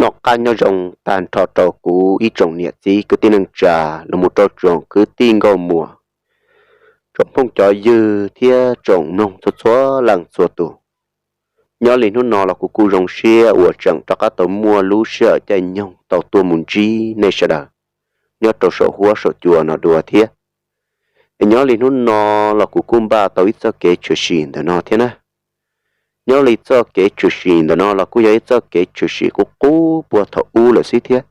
Noj qab nyob zoo tag nrho rau kuv ib tsoom niam txiv kwv tij neej tsa, los mus rau tsoom kwv tij nkauj muam, tsoom phooj cov ywg thiab tsoom mloog txhua txhua leej txhua tus. Nyob li hnub no los kuv kuj zoo siab uas tseem rov qab tau muaj lub sij hawm caij nyoog tau tuaj mus ntsib nej sawv daws nyob rau saum huab saum cua no dua thiab. Es nyob li hnub no los kuv kuj npaj tau ib txoj kev tshwm sim ntawm no thiab na. Nyob li txoj kev tshwm sim ntawm no los kuj yog ib txoj kev tshwm sim qub qub puag thaum ub lawm xwb thiab.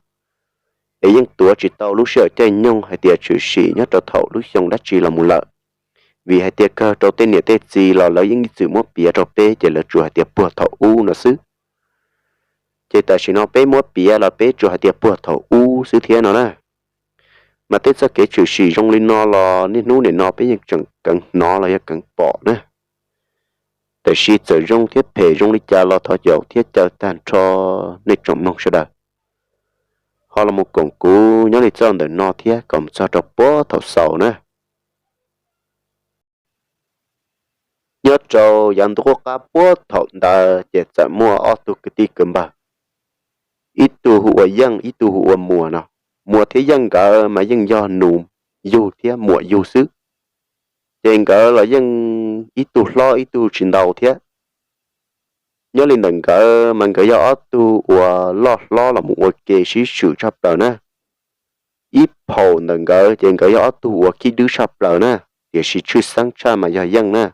Es yeej tuav tsis tau lub sij hawm caij nyoog hais tias tshwm sim nyob rau thaum lub xyoo dab tsi los mus lawm, vim hais tias kawg rau tej niam tej txiv los lawv yeej ib txwm muab piav rau peb ces lawv tsuas hais tias puag thaum ub no xwb. Ces tam sim no peb muab piav los peb tsuas hais tias puag thaum ub xwb thiab no na. Mas tej txoj kev tshwm sim zoo li no los niaj hnub nim no peb yeej tseem keev hnov los yog keev pom na. Tiam sis txawm zoo thiab phem zoo li cas los thov caum thiab caw tag nrho nej tsoom mloog sawv daws ho los mus koom kuv nyob li txoj ntawm no thiab kom mus txog rau puag thaum xaus na. Nyob rau yav ntu qub qab puag thaum ntawd ces txawm muaj ob tug kwv tij kwv npawg, ib tug hu ua Yeej ib tug hu ua Muas no. Muas thiab Yeej nkawd mas yeej yog nus yug thiab muam yug xwb, ces nkawd los yeej ib tug hlob ib tug tsis ntau thiab. Nyob li ntawm nkawd mas nkawd yog ob tug uas loj hlob los mus ua ke sib swm tshaj plaws na. Ib phaum ntawm nkawd ces nkawd yog ob tug uas khib dwb tshaj plaws na, tiam sis tshwj xeeb tshaj mas yog Yeej na.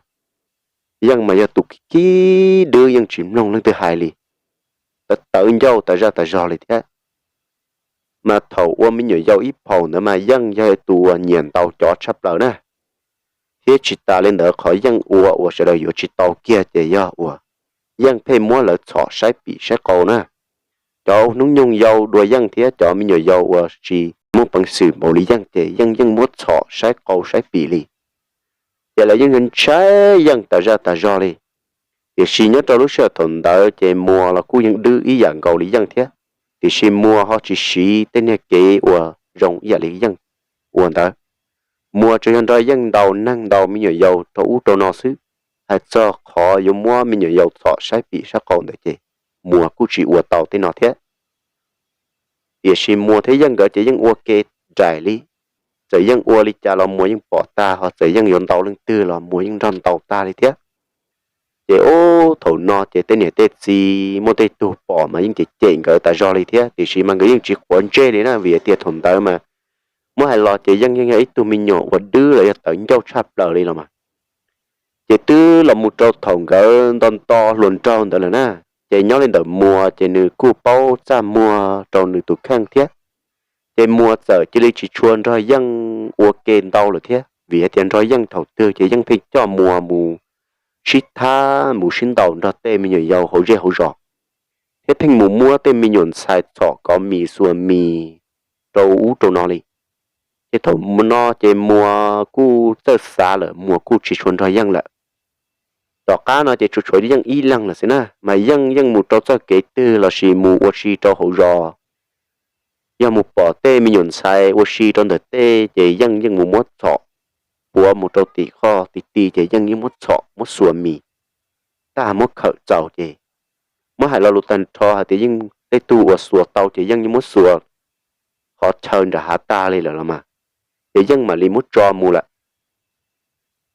Yeej mas yog tus khib dwb yeej tsis mloog leej twg hais li, tawv tawv ncauj tas zaj tas zog li thiab. Mas thaum ua me nyuam yaus ib phaum ntawd mas Yeej yog tus uas nyiam ntaus cov tshaj plaws na. Thiab tsis tas li ntawd qhov Yeej ua uas sawv daws yuav tsis tau kiag ces yog uas Yeej pheej muab lawv txhom saib pim saib qau na. Cov hnub nyoog yau dua Yeej thiab cov me nyuam yaus uas tsis muaj peev xwm npaum li Yeej ces Yeej yeej muab txhom saib qau saib pim li. Ces lawv yeej ntshai Yeej tas zaj tas zog li. Tiam sis nyob rau lub sij hawm thaum ntawd ces Muas los kuj yeej dwb ib yam nkaus li Yeej thiab, tiam sis Muas ho tsis siv tej niag kev uas zoo ib yam li Yeej ua ntawd. Muas tsuas yog nrog Yeej ntaus neeg ntaus me nyuam yaus rau ub rau no xwb, hais txog qhov yuav muab me nyuam yaus txhom saib pim saib qau ntawd ces Muas kuj tsis ua tau tej no thiab. Tiam sis Muas thiab Yeej nkawd ces yeej ua ke nraim li. Txawm Yeej ua li cas los Muas yeej pom tag, ho txawm Yeej yuav ntaus leej twg los Muas yeej nrog ntaus tag li thiab. Ces ub thaum no ces tej niam tej txiv muaj tej tug pom mas yeej cem cem nkawd tas zog li thiab, tiam sis mas nkawd yeej tsis quav ntsej li na, vim tias thaum ntawd mas muab hais los ces Yeej yeej yog ib tug me nyuam uas dwb los yog tawv ncauj tshaj plaws li los mas. Ces twb los mus rau thaum nkawd nto nto hluas nraug ntawd lawm na, ces nyob li ntawm Muas ces nws kuj paub txaj muag rau nws tus kheej thiab. Ces Muas txawm cia li tsis tshua nrog Yeej ua ke ntau lawm thiab, vim hais tias nrog Yeej thaum twg ces Yeej pheej coj Muas mus sib thab mus sib ntaus nrog tej me nyuam yaus hauv zej hauv zos, thiab pheej mus muab tej me nyuam ntxhais txhom kov mis xuas mis rau ub rau no li. Ces thaum no ces Muas kuj txawj xav lawm, Muas kuj tsis tshua nrog Yeej lawm. Tom qab no ces tsuas tshuav Yeej ib leeg lawm xwb na, mas Yeej yeej mus rau txoj kev twg lossis mus ua si rau hauv zos, yog mus pom tej me nyuam ntxhais ua si rau ntawm tej ces Yeej yeej mus muab txhom puav mus rau tim qhov tim ti ces Yeej yeej muab txhom muab xuas mis tag muab khawm txaus ces, muab hais lo lus tag nrho hais tias Yeej tej tug uas xuas tau ces Yeej yeej muab xuas qhov chaw nram hav tag li lawm los mas, ces Yeej mam li muab tso mus lawm.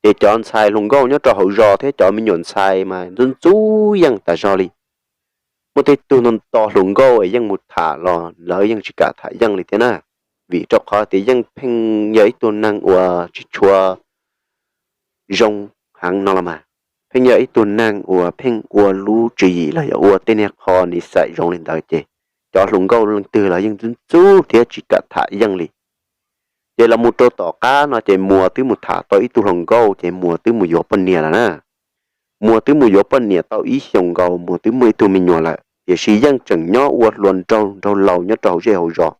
Ces cov ntxhais hluas nkauj nyob rau hauv zos thiab cov me nyuam ntxhais mas ntxub ntxub Yeej tas zog li. Muaj tej tug nto nto hluas nkauj es Yeej mus tham los lawv yeej tsis kam tham Yeej li thiab na, vim rau qhov tias Yeej pheej yog ib tug neeg uas tsis tshua zoo heev no los mas, pheej yog ib tug neeg uas pheej ua lub tswv yim los yog ua tej niag qho nis xais zoo li ntawd ces cov hluas nkauj leej twg los yeej ntxub ntxub thiab tsis kam tham Yeej li. Ces los mus rau tom qab no ces Muas twb mus tham tau ib tug hluas nkauj ces Muas twb mus yuav poj niam lawm na. Muas twb mus yuav poj niam tau ib xyoos nkaus Muas twb muaj ib tug me nyuam lawm, tiam sis Yeej tseem nyob ua hluas nraug nraug laus nyob rau hauv zej hauv zos.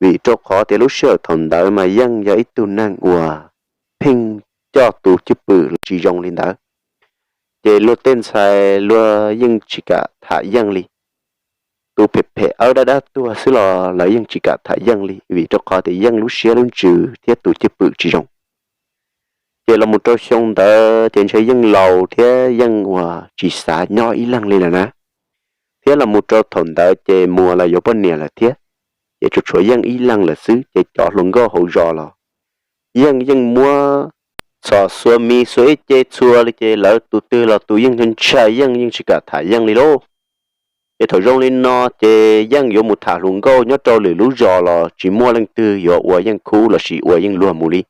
Vim rau qhov tias lub sij hawm thaum ntawd mas Yeej yog ib tug neeg uas pheej coj tus cwj pwm los tsis zoo li ntawd, ces luag tej ntxhais luag yeej tsis kam tham Yeej li. Tus phem phem awb dab dab tuag xwb los lawv yeej tsis kam tham Yeej li, vim rau qhov tias Yeej lub siab lub ntsws thiab tus cwj pwm tsis zoo. Ces los mus rau xyoo ntawd ces ntshe Yeej laus thiab Yeej uas tsis xav nyob ib leeg li lawm na, thiab los mus rau thaum ntawd ces Muas los yuav poj niam lawm thiab, ces tsuas tshuav Yeej ib leeg lawm xwb. Ces cov hluas nkauj hauv zos los Yeej yeej muab txhom xuas mis xuas ib ce txhua li, ces lawv tus twg los tus yeej ntshai Yeej, yeej tsis kam tham Yeej li lauj. Ces thaum zoo li no ces Yeej yuav mus tham hluas nkauj nyob rau lwm lub zos los tsis muaj leej twg yuav ua Yeej khub lossis ua Yeej luag mus li,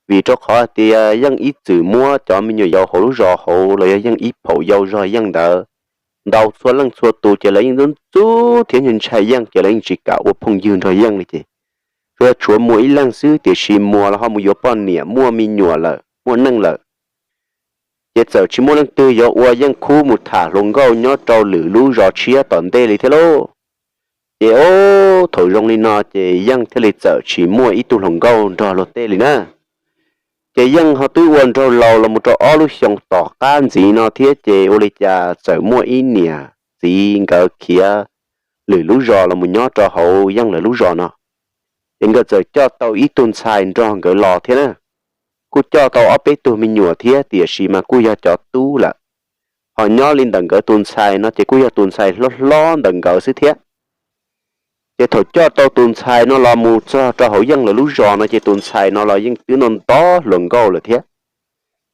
vim rau qhov hais tias Yeej ib txwm muab cov me nyuam yaus hauv lub zos hauv los yog Yeej ib phaum yau zog Yeej ntawd ntaus txhua leej txhua tus, ces lawv yeej ntxub ntxub thiab ntshai Yeej, ces lawv yeej tsis kam ua phooj ywg nrog Yeej li. Ces tsuas yog tshuav Muas ib leeg xwb, tiam sis Muas los ho mus yuav poj niam muaj me nyuam lawm, muaj neej lawm, ces txawm tsis muaj leej twg yuav ua Yeej khub mus tham hluas nkauj nyob rau lwm lub zos tshiab tom ntej li thiab lauj. Ces ob thaum zoo li no ces Yeej thiaj li txawm tsis muaj ib tug hluas nkauj nrog luag tej li na. Ces Yeej ho twb ua nraug laus los mus rau ob lub xyoo tom qab ntxiv no thiab, ces ua li cas txawm muaj ib niam txiv nkawd khiav lwm lub zos los mus nyob rau hauv Yeej lawv lub zos no. Ces nkawd txawm coj tau ib tug ntxhais nrog nkawd los thiab na. Kuj coj tau ob peb tug me nyuam thiab, tiam sis mas kuj yog cov tub lawm. Ho nyob li ntawm nkawd tus ntxhais no ces kuj yog tus ntxhais hlob hlob ntawm nkawd xwb thiab. Ces thaum coj tau tus ntxhais no los mus txog rau hauv Yeej lawv lub zos no ces tus ntxhais no los yeej twb noj nto hluas nkauj lawm thiab.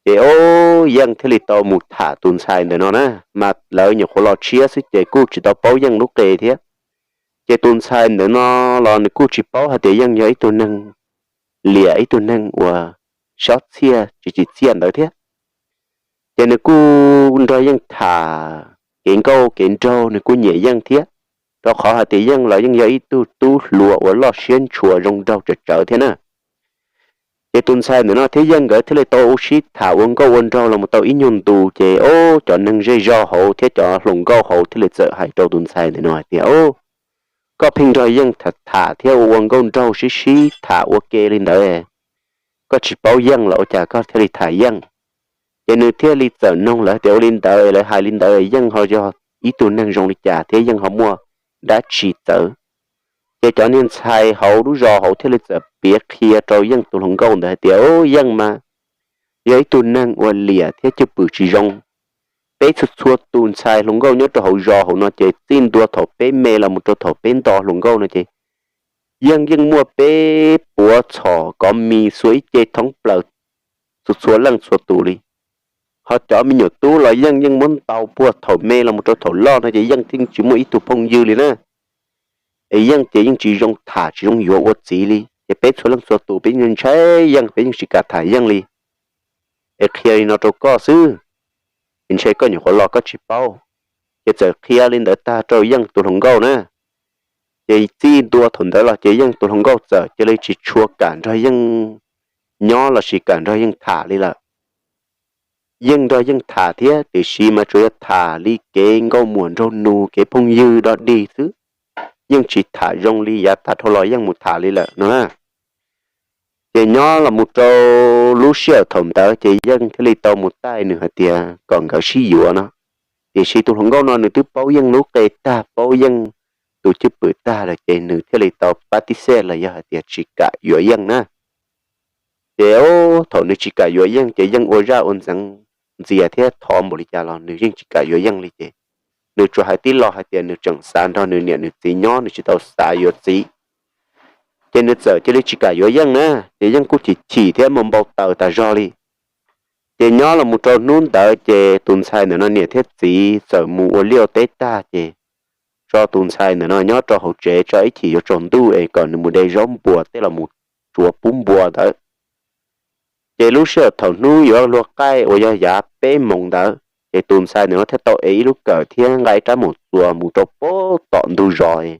Ces ob Yeej thiaj li tau mus tham tus ntxhais ntawm no na, mas lawv nyuam qhuav los tshiab xwb ces kuj tsis tau paub Yeej lub qe thiab. Ces tus ntxhais ntawm no los nws kuj tsis paub hais tias Yeej yog ib tug neeg liam, ib tug neeg uas sob txhiaj tsis tsim txiaj ntawd thiab. Ces nws kuj nrog Yeej tham kev nkauj kev nraug, nws kuj nyiam Yeej thiab, rau qhov hais tias Yeej los yeej yog ib tug tub hluas uas loj siab ntshua zoo nraug tsawv tsawv thiab na. Ces tus ntxhais ntawm no thiab Yeej nkawd thiaj li tau ua sib tham ua nkauj ua nraug los mus tau ib nyuag ntu, ces ob cov neeg zej zog hauv thiab cov hluas nkauj hauv thiaj li txawm hais rau tus ntxhais ntawm no hais tias, Koj pheej nrog Yeej tham tham thiab ua ua nkauj nraug sib sib tham ua ke li ntawd, koj tsis paub Yeej los ua cas koj thiaj li tham Yeej? Ces nws thiaj li txawm noog lawv tias, Ua li ntawd lawv hais li ntawd, Yeej ho yog ib tug neeg zoo li cas thiab Yeej ho muaj dab tsi txawv? Ces cov niag ntxhais hauv lub zos hauv thiaj li txawm piav qhia rau Yeej tus hluas nkauj ntawd hais tias, Yeej mas yog ib tug neeg uas liam thiab cwj pwm tsis zoo. Peb txhua txhua tus ntxhais hluas nkauj nyob rau hauv zos hauv no ces txij ntua thaum peb me los mus rau thaum peb nto hluas nkauj no ces Yeej yeej muaj peb puas txhom kov mis xuas ib ce thoob plaws txhua txhua leej txhua tus li. Ho cov me nyuam tub los Yeej yeej muab ntaus puag thaum me los mus rau thaum loj no ces Yeej thiaj tsis muaj ib tug phooj ywg li na. Es Yeej ces yeej tsis zoo tham tsis zoo yuav ua txiv li, ces peb txhua leej txhua tus peb yeej ntshai Yeej, peb yeej tsis kam tham Yeej li. Es qhia li no rau koj xwb, es ntshe koj nyuam qhuav los koj tsis paub. Ces txawm qhia li ntawd tag rau Yeej tus hluas nkauj na. Ces txij ntua thaum ntawd los ces Yeej tus hluas nkauj txawm cia li tsis tshua kam nrog Yeej nyob lossis kam nrog Yeej tham li lawm. Yeej nrog Yeej tham thiab, tiam sis mas tsuas yog tham li kev nkauj muam nraug nus, kev phooj ywg dog dig xwb. Yeej tsis tham zoo li yav tag dhau los Yeej mus tham li lawm no na. Ces nyob los mus rau lub sij hawm thaum ntawd ces Yeej thiaj li tau mus taij nws hais tias kom nkawd sib yuav no. Tiam sis tus hluas nkauj no nws twb paub Yeej lub qe tag, paub Yeej tus cwj pwm tag lawm ces nws thiaj li tau pab tib xej los yog hais tias tsis kam yuav Yeej na. Ces thaum nws tsis kam yuav Yeej ces Yeej ua zaj ua ntxeev ntxias thiab thov npaum li cas los nws yeej tsis kam yuav Yeej li ces nws tsuas hais tib lo hais tias nws tseem xav nrog nws niam nws txiv nyob, nws tsis tau xav yuav txiv. Ces nws txawm cia li tsis kam yuav Yeej na, ces Yeej kuj chim chim thiab muaj npau taws tas zog li. Ces nyob los mus rau hnub ntawd ces tus ntxhais ntawm no niam thiab txiv txawm mus ua liaj ua teb tag ces tso tus ntxhais ntawm no nyob rau hauv tsev tso ib chim yuav tsaus ntuj es kom nws mus de zaub npua tej los mus tsuav pub npua ntawd. Ces lub sij hawm thaum hnub yuav luag qaij uas yog yav peb moos ntawd ces tus ntxhais ntawm no thiaj tau ev ib lub kawm thiab nqa ib rab maum txuas mus rau puag tom ntug zos,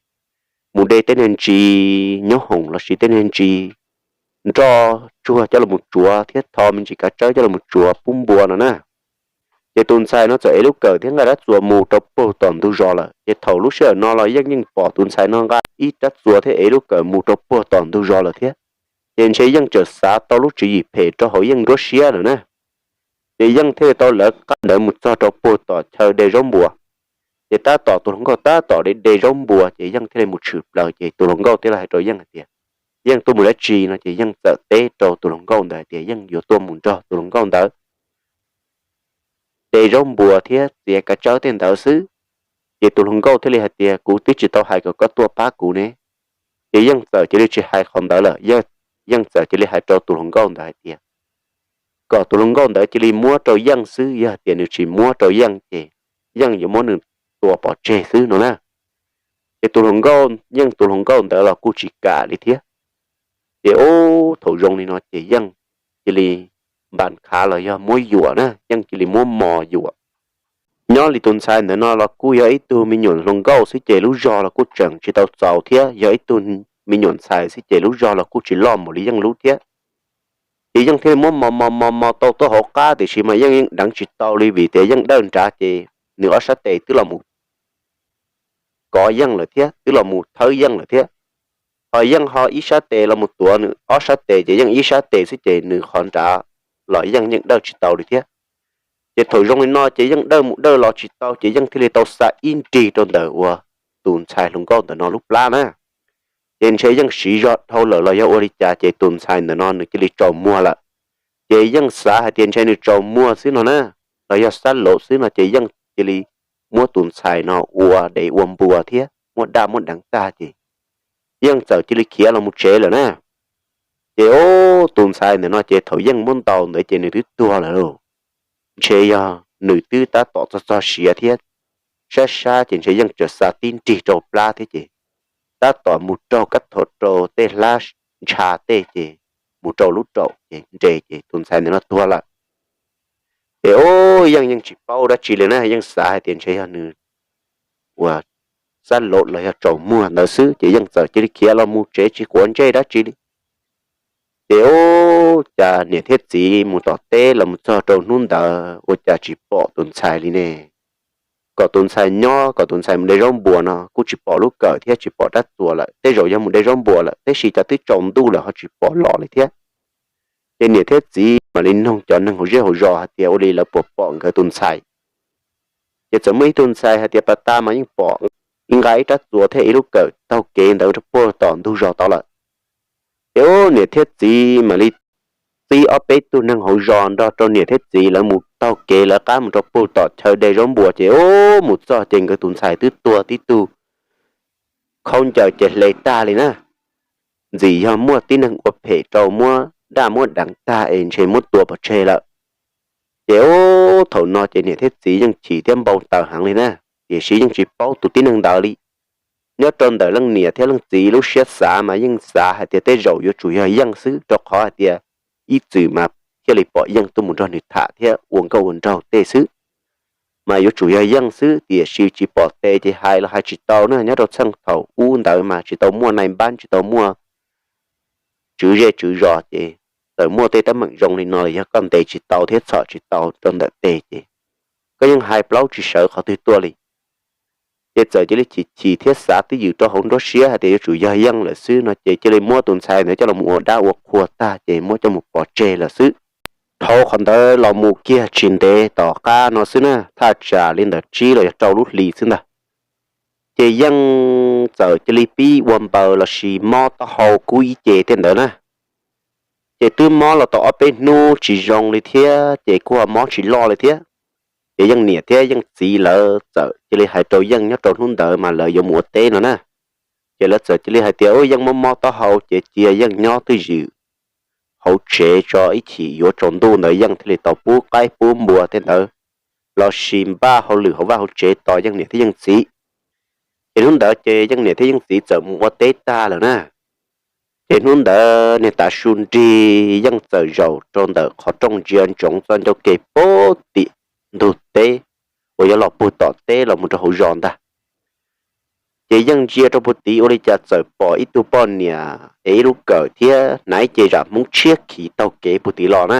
mus de tej niag ntsis nyob hoom lossis tej niag ntsis nroj tsuag coj los tsuav thiab tho me ntsis kav tsawb coj los tsuav pub npua no na. Ces tus ntxhais no txawm ev lub kawm thiab nqa rab txuas mus rau puag tom ntug zos lawm. Ces thaum lub sij hawm no los Yeej yeej pom tus ntxhais no nqa ib rab txuas thiab ev lub kawm mus rau puag tom ntug zos lawm thiab. Ces ntshe Yeej txawm xav tau lub tswv yim phem rau hauv Yeej nruab siab lawm na. Ces Yeej thiaj li tau lawv qab ntawd mus txog rau puag tom chaw de zaub npua. Ces tab tom tus hluas nkauj tab tom de de zaub npua ces Yeej thiaj li mus tshwm plaws ces tus hluas nkauj thiaj li hais rau Yeej hais tias, Yeej tuaj mus dab tsi no ces Yeej txawm teb rau tus hluas nkauj ntawd hais tias Yeej yuav tuaj mus nrog tus hluas nkauj ntawd de zaub npua thiab txiav kav tsawb tej ntawd xwb. Ces tus hluas nkauj thiaj li hais tias, kuv twb tsis tau hais kom koj tuaj pab kuv ne. Ces Yeej txawm cia li tsis hais qhov ntawd lawm, Yeej txawm cia li hais rau tus hluas nkauj ntawd hais tias, kom tus hluas nkauj ntawd cia li muab rau Yeej xwb, yog hais tias nws tsis muab rau Yeej ces Yeej yuav muab nws tua pov tseg xwb no na. Ces tus hluas nkauj, Yeej tus hluas nkauj ntawd los kuj tsis kam li thiab. Ces ub, thaum zoo li no ces Yeej cia li npam khav los yog muab yuam na, Yeej cia li muab mos yuam. Nyob li tus ntxhais ntawm no los kuj yog ib tug me nyuam hluas nkauj xwb ces lub zog los kuj tseem tsis tau txaus thiab, yog ib tug me nyuam ntxhais xwb ces lub zog los kuj tsis loj npaum li Yeej lub thiab. Ces Yeej thiaj li muab mos mos mos mos tau tuaj hauv qab, tiam sis mas Yeej yeej deev tsis tau li vim tias Yeej dawj nrad ces nws ob sab tes twb los mus kov Yeej lawm thiab, twb los mus thawb Yeej lawm thiab. Ho Yeej ho ib sab tes los mus tuav nws ob sab tes ces Yeej ib sab tes xwb ces nws qhov nrad los Yeej yeej dawj tsis tau li thiab. Ces thaum zoo li no ces Yeej dawj mus dawj los tsis tau ces Yeej thiaj li tau xa ib nrig rau ntawm uas tus ntxhais hluas nkauj ntawm no lub plab na. Ces ntshe Yeej siv zog dhau lawm los yog ua li cas ces tus ntxhais ntawm no nws cia li tsaus muag lawm. Ces Yeej xav hais tias ntshe nws tsaus muag xwb no na, los yog xab laum xwb no ces Yeej cia li muab tus ntxhais no ua dev ua npua thiab muab daj muab deev tag ces Yeej txawm cia li khiav los mus tsev lawm na. Ces ub, tus ntxhais ntawm no ces thaum Yeej muab ntaus ntawd ces nws twb tuag lawm lauj. Ntshe yog nws twb tab tom txog txog siav thiab, sab sab ces ntshe Yeej txawm xa tib nrig rau plab thiab ces tab tom mus raug kab thom rau tej hlab ntsha tej ces mus rau lub raum ces nres ces tus ntxhais ntawm no tuag lawm. Ces ub, Yeej yeej tsis paub dab tsi li na, Yeej xav hais tias ntshe yog nws ua xab laum los yog tsaus muag ntawd xwb ces Yeej txawm cia li khiav los mus tsev tsis quav ntsej dab tsi li. Ces ub, cas niam thiab txiv mus tom teb los mus txog rau hnub ntawd ua cas tsis pom tus ntxhais li ne. Kom tus ntxhais nyob, kom tus ntxhais mus de zaub npua no kuj tsis pom lub kawm thiab tsis pom rab txuas lawm, tej zaum yog mus de zaub npua lawm, tab sis cas twb tsaus ntuj lawm ho tsis pom los li thiab. Ces niam thiab txiv mam li noog cov neeg hauv zej hauv zos hais tias ua li lawv puas pom nkawd tus ntxhais. Ces txawm muaj ib tug ntxhais hais tias pas tas mas yeej pom ib nqa ib rab txuas thiab ib lub kawm taug kev ntawd rau puag tom ntug zos tod lawm. Ces ub, niam thiab txiv mam li txib ob peb tug neeg hauv zos nrog rau niam thiab txiv lawv mus taug kev lawv qab mus rau puag tom chaw de zaub npua ces ub, mus txog ces nkawd tus ntxhais twb tuag tib tug khaub ncaws ces hle tag li na. Ntxim yog muaj tib neeg ua phem rau muab daj muab deev tag es ntshe muab tua pov tseg lawm. Ces ub, thaum no ces niam thiab txiv yeej chim thiab npau taws heev li na, tiam sis yeej tsis paub tus tib neeg ntawd li. Nyob rau ntawm leej niam thiab leej txiv lub siab xav mas yeej xav hais tias tej zaum yuav tsum yog Yeej xwb, rau qhov hais tias ib txwm mas thiaj li pom Yeej tuaj mus nrog nws tham thiab ua nkauj ua nraug tej xwb. Mas yuav tsum yog Yeej xwb, tiam sis tsis pom tes ces hais los hais tsis tau na. Nyob rau txheej thaum ub ntawd mas tsis tau muaj nai npab, tsis tau muaj tswv zej tswv zos ces txawm muaj tej teeb meem zoo li no los yog koj ntes tsis tau thiab txhom tsis tau rau ntawm tes ces koj yeej hais plaub tsis sawv qhov twg tuaj li. Ces txawm cia li chim chim thiab xav twj ywm rau hauv nruab siab hais tias yuav tsum yog Yeej lawm xwb no ces cia li muab tus ntxhais ntawd coj los ua dab ua qhua tag ces muab coj mus pov tseg lawm xwb. Dhau qhov ntawd los mus kiag tsis ntev tom qab no xwb na, thaj tsam li ntawm tsib los yog rau lub hlis xwb ntag, ces Yeej txawm cia li pib ua npaws los sis mob taub hau kub ib ce tej ntawd na. Ces twb mob los tau ob peb hnub tsis zoo li thiab ces kuj ho mob tsis loj li thiab. Ces Yeej niam thiab Yeej txiv lawv txawm cia li hais rau Yeej nyob rau hnub ntawd mas lawv yuav mus ua teb no na. Ces lawv txawm cia li hais tias, Ub, Yeej mob mob taub hau ces cia Yeej nyob twj ywm hauv tsev tso, ib chim yuav tsaus ntuj ntawd Yeej thiaj li tau pub qaib pub npua tej ntawd los sis npaj hauj lwm hauv vaj hauv tsev tos Yeej niam thiab Yeej txiv. Ces hnub ntawd ces Yeej niam thiab Yeej txiv txawm mus ua teb tag lawm na. Ces hnub ntawd niag tav su nrig Yeej txawm zaum rau ntawm qhov rooj ntsia ntsoov txoj ncauj ke puag tim ntug teb uas yuav los puag tom teb los mus rau hauv zos ntag. Ces Yeej ntsia rau puag tid ua li cas txawm pom ib tug poj niam es ib lub kawm thiab hnav ib ce zam Hmoob tshiab khiv taug kev puag tid los na.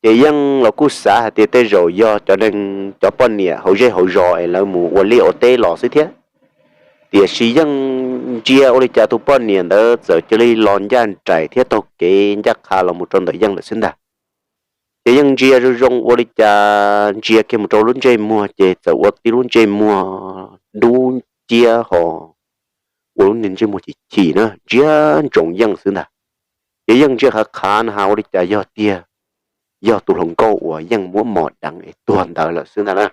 Ces Yeej los kuj xav hais tias tej zaum yog cov neeg, cov poj niam hauv zej hauv zos es lawv mus ua liaj ua teb los xwb thiab. Tiam sis Yeej ntsia ua li cas tus poj niam ntawd txawm cia li los ncaj nraim thiab taug kev ncaj qha los mus rau ntawm Yeej lawm xwb ntag. Ces Yeej ntsia zoo zoo ua li cas ntsia kiag mus rau lub ntsej muag ces txawm ua tib lub ntsej muag dub nciab ho ua lub niag ntsej muag chim chim na, ntsia ntsoov Yeej xwb ntag. Ces Yeej ntsia qhav qhav na has ua li cas yog tiag, yog tus hluas nkauj uas Yeej muab mos deev es tuag ntawd lawm xwb ntag na.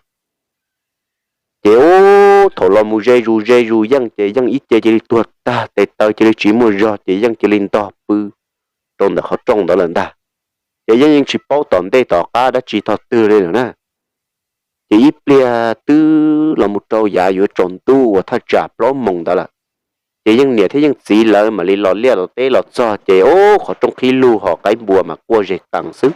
Ces ub thaum los mus ze zus ze zus Yeej ces Yeej ib ce cia li tuag tag, tes taw cia li tsis muaj zog ces Yeej cia li ntog pw rau ntawm qhov rooj ntawd lawm ntag. Ces Yeej yeej tsis paub tom ntej tom qab dab tsi tog twg li lawm na. Ces ib pliag twb los mus rau yav yuav tsaus ntuj uas thaj tsam plaub moos ntawd lawm, ces Yeej niam thiab Yeej txiv lawv mam li los liaj los teb los txog ces ub qhov rooj qhib lug ho qaib npua mas quaj zeg qees xwb.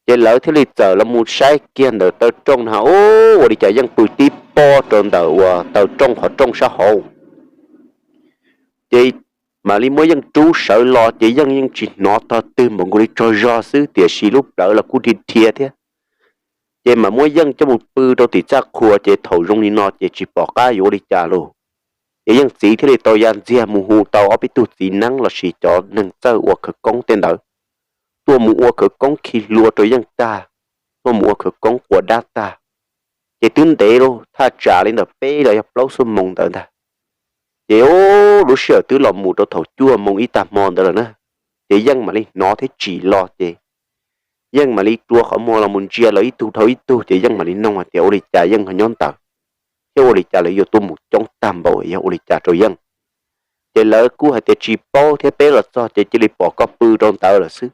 Ces lawv thiaj li txawm los mus saib kiag ntawm taw rooj na, ub ua li cas Yeej pw tib pob rau ntawm uas taw rooj qhov rooj sab hauv. Ces mam li muab Yeej rub sawv los ces Yeej yeej tsis hnov tog twg npaum nkaus li tsaug zog xwb, tiam sis lub plawv los kuj dhia dhia thiab. Ces mam muab Yeej coj mus pw rau tim txaj qhua, ces thaum zoo li no ces tsis pom qab yuav ua li cas lauj. Ces Yeej txiv thiaj li tau ya ntxiag mus hu tau ob peb tug txiv neeb lossis cov neeg txawj ua khawv koob tej ntawd tuaj mus ua khawv koob khi hlua rau Yeej tag, tuaj mus ua khawv koob quas dab tag. Ces twb ntev lauj, thaj tsam li ntawm peb los yog plaub xuab moos ntawd ntag. Ces ub lub sij hawm twb los mus rau thaum cuaj moos ib tag hmo ntawd lawm na, ces Yeej mam li hnov thiab tsim los ces Yeej mam li rua qhov muag los mus ntsia lawv ib tug dhau ib tug, ces Yeej mam li noog hais tias ua li cas Yeej ho nyob ntawd, thiab ua li cas lawv yuav tuaj mus coob tag npaum, yog ua li cas rau Yeej. Ces lawv kuj hais tias tsis paub thiab, peb los txog ces cia li pom koj pw rau ntawd lawm xwb.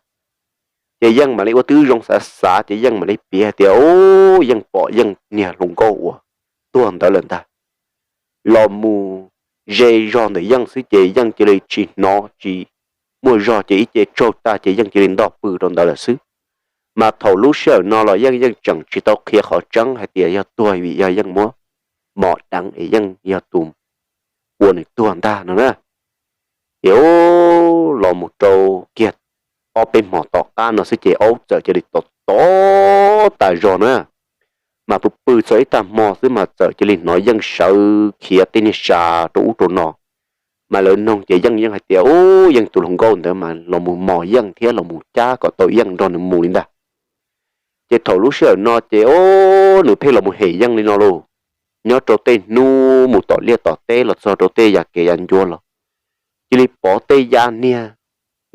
Ces Yeej mam li ua tib zoo xav xav ces Yeej mam li piav hais tias ub Yeej pom Yeej niag hluas nkauj uas tuag ntawd lawm ntag los mus ze zog ntawm Yeej xwb, ces Yeej cia li tsis hnov tsis muaj zog, ces ib ce tsaug tag ces Yeej cia li ntog pw rau ntawd lawm xwb. Mas thaum lub sij hawm no los Yeej yeej tseem tsis tau qhia qhov tseeb hais tias yog tuag vim yog Yeej muab mos deev es Yeej yog tus ua nws tuag ntag no na. Ces ub los mus rau kiag ob peb hmo tom qab no xwb ces aub txawm cia li tom tom tas zog na. Mas pw pw txog ib tag hmo xwb mas txawm cia li hnov Yeej sawv khiav tej niag sa rau ub rau no. Mas lawv noog ces Yeej yeej hais tias ub Yeej tus hluas nkauj ntawd mas los mus mos Yeej thiab los mus cab kom tau Yeej nrog nws mus li ntag. Ces thaum lub sij hawm no ces ub nws pheej los mus hem Yeej li no lauj. Nyob rau tej hnub mus tom liaj tom teb los txog rau tej yav kev yav ncua los cia li pov tej yaj niag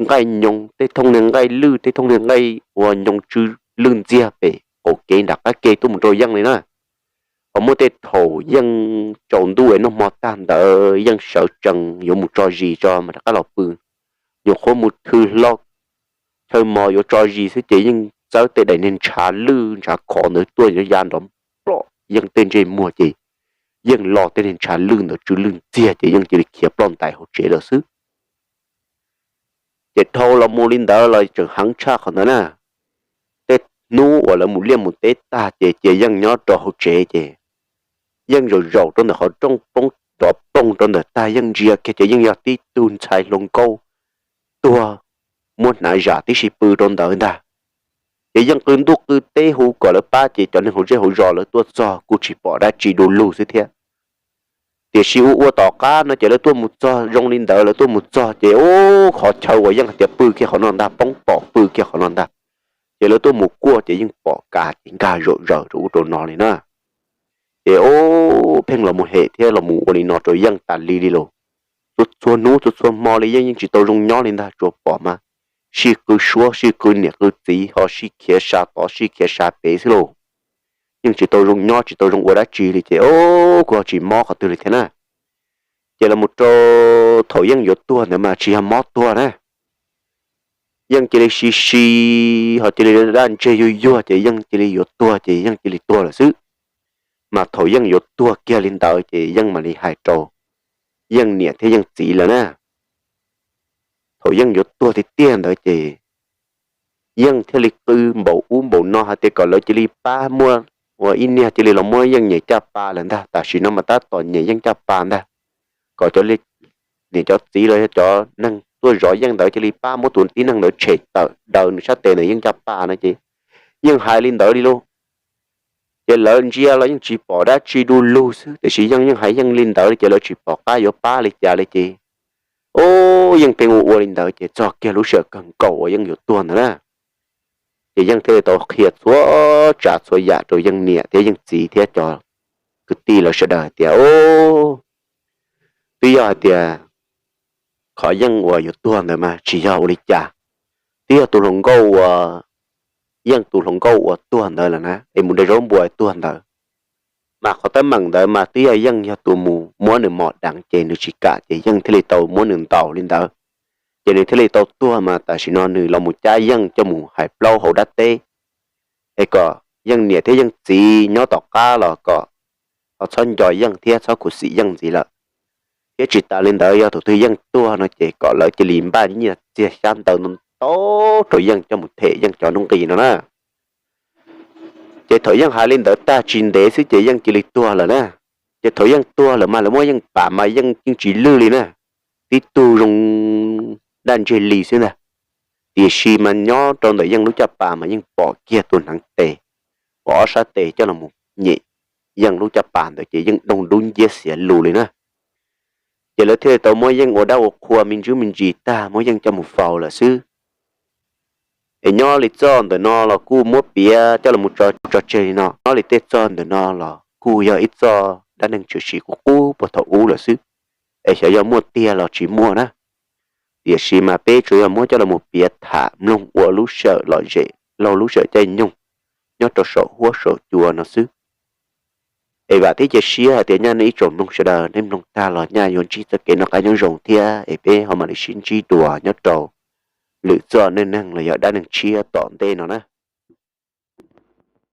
nqaij nyoos, tej thooj niag nqaij lwj, tej thooj niag nqaij uas nyoos tsw lwj ntxiag pem qaum kev nram qab ke tuaj mus rau Yeej li na. Ho muaj tej thaum Yeej tsaus ntuj es noj hmo tag ntawd Yeej sawv tsees yuav mus tso zis tso mas rov qab los pw, nyuam qhuav mus thw hlo chaw mos yuav tso zis xwb ces Yeej txawb tej daim niag ntshav lwj ntshav khov ntawd tuaj ya nrov ploj Yeej tej ntsej muag ces Yeej lo tej niag ntshav lwj ntawd tsw lwj ntxiag ces Yeej cia li khiav ploj ntais hauv tsev lawm xwb. Ces dhau los mus li ntawd los tseem heev tshaj qhov ntawd na. Tej hnub uas lawv mus liaj mus teb tag ces cia Yeej nyob rau hauv tsev ces Yeej zaum zaum rau ntawm qhov rooj poob nrov ploog rau ntawm tag Yeej ntsia kiag ces yeej yog tib tug ntxhais hluas nkauj tuag muab hnav zam tib si pw rau ntawd ntag. Ces Yeej qw ntuj qw teb hu kom lawv pab ces cov neeg hauv zej hauv zos lawv tuaj txog kuj tsis pom dab tsi du lug xwb thiab. Tiam sis ua ua tom qab no ces lawv tuaj mus txog zoo li ntawd lawv tuaj mus txog ces ub qhov chaw uas Yeej hais tias pw kiag qhov no ntag poob tom pw kiag qhov no ntag. Ces lawv tuaj mus kuaj ces yeej pom ka ces nkag zaum zaws rau ub rau no li na. Ces ub pheej los mus hem thiab los mus ua li no rau Yeej tas li li lauj. Txhua txhua hnub txhua txhua hmo li Yeej yeej tsis tau zoo nyob li ntag, tsuas pom mas sij qw suab sij qw niam qw txiv ho sij khiav sa tod sij khiav sa pem xwb lauj. Yeej tsis tau zoo nyob tsis tau zoo ua dab tsi li ces ub kuj ho tsis mob qhov twg li thiab na. Ces los mus rau thaum Yeej yuav tuag ntawd mas tsis yog mob tuag na. Yeej cia li si si ho cia li daj ntseg yuag yuag ces Yeej cia li yuav tuag ces Yeej cia li tuag lawm xwb. Mas thaum Yeej yuav tuag kiag li ntawd ces Yeej mam li hais rau Yeej niam thiab Yeej txiv lawm na. Thaum Yeej yuav tuag tiag tiag ntawd ces Yeej thiaj li qw npaum ub npaum no hais tias kom lawv cia li pab muab, ua ib niag cia li los muab Yeej nyem caj pas lawm ntag. Tam sim no mas tab tom nyem Yeej caj pas ntag, kom cov niam cov txiv los yog cov neeg tuaj zov Yeej ntawd cia li pab muab tus tib neeg ntawd tshem tawm daws nws sab tes ntawm Yeej caj pas no ces Yeej hais li ntawd li lauj. Ces lawv ntsia los yeej tsis pom dab tsi du lug xwb, tiam sis Yeej yeej hais Yeej li ntawd li ces lawv tsis pom qab yuav pab li cas li ces, ub, Yeej pheej ua ua li ntawd ces txog kiag lub sij hawm kawg nkaus uas Yeej yuav tuag ntawd na, ces Yeej thiaj li tau qhia txhua tsav txhua yam rau Yeej niam thiab Yeej txiv thiab cov kwv tij lawv sawv daws hais tias, ub, twb yog hais tias qhov Yeej uas yuav tuag ntawd mas tsis yog ua li cas, twb yog tus hluas nkauj uas, Yeej tus hluas nkauj uas tuag ntawd lawm na es mus de zaub npua tuag ntawd. Mas qhov teeb meem ntawd mas twb yog Yeej yog tus mus muab nws mos deev ces nws tsis kam ces Yeej thiaj li tau muab nws ntaus li ntawd. Ces nws thiaj li tau tuag mas tam sim no nws los mus cab Yeej coj mus hais plaub hauv dab teb, es kom Yeej niam thiab Yeej txiv nyob tom qab los kom ho txhob nco Yeej thiab txhob khuv xim Yeej ntxiv lawm. Thiab tsis tas li ntawd yog thaum twg Yeej tuag no ces kom lawv cia li npaj nyiaj txiag xyab ntawv ntau ntau rau Yeej coj mus them Yeej cov nuj nqis no na. Ces thaum Yeej hais li ntawd tag tsis ntev xwb ces Yeej cia li tuag lawm na. Ces thaum Yeej tuag lawm mas lawv muab Yeej pam mas Yeej yeej tsis lwj li na, tib tug zoo daj ntseg li xwb ntag. Tiam sis mas nyob rau ntawm Yeej lub caj pas mas yeej pom kiag tus hneev tes uas ob sab tes coj los mus nyem Yeej lub caj pas ntawd ces yeej doog dub nciab xiav lus li na. Ces lawv thiaj li tau muab Yeej ua dab ua qhua me ntsis me ntsis tag muab Yeej coj mus faus lawm xwb. Es nyob li txoj ntawm no los kuj muab piav coj los tso tseg li no, nyob li tej txoj ntawm no los kuj yog ib txoj dab neeg tshwm sim qub qub puag thaum ub lawm xwb, es xyov yog muaj tiag los tsis muaj na. Tiam sis mas peb tsuas yog muab coj los piav tham mloog ua lub sij hawm lom zem laug lub sij hawm caij nyoog nyob rau saum huab saum cua no xwb. Es vam thiab cia siab hais tias nyaj nej ib tsoom mloog sawv daws nej mloog tag los nyaj yuav ntsib txoj kev noj qab nyob zoo thiab es peb ho mam li sib ntsib dua nyob rau lwm txoj neej neeg los yog dab neeg tshiab tom ntej no na.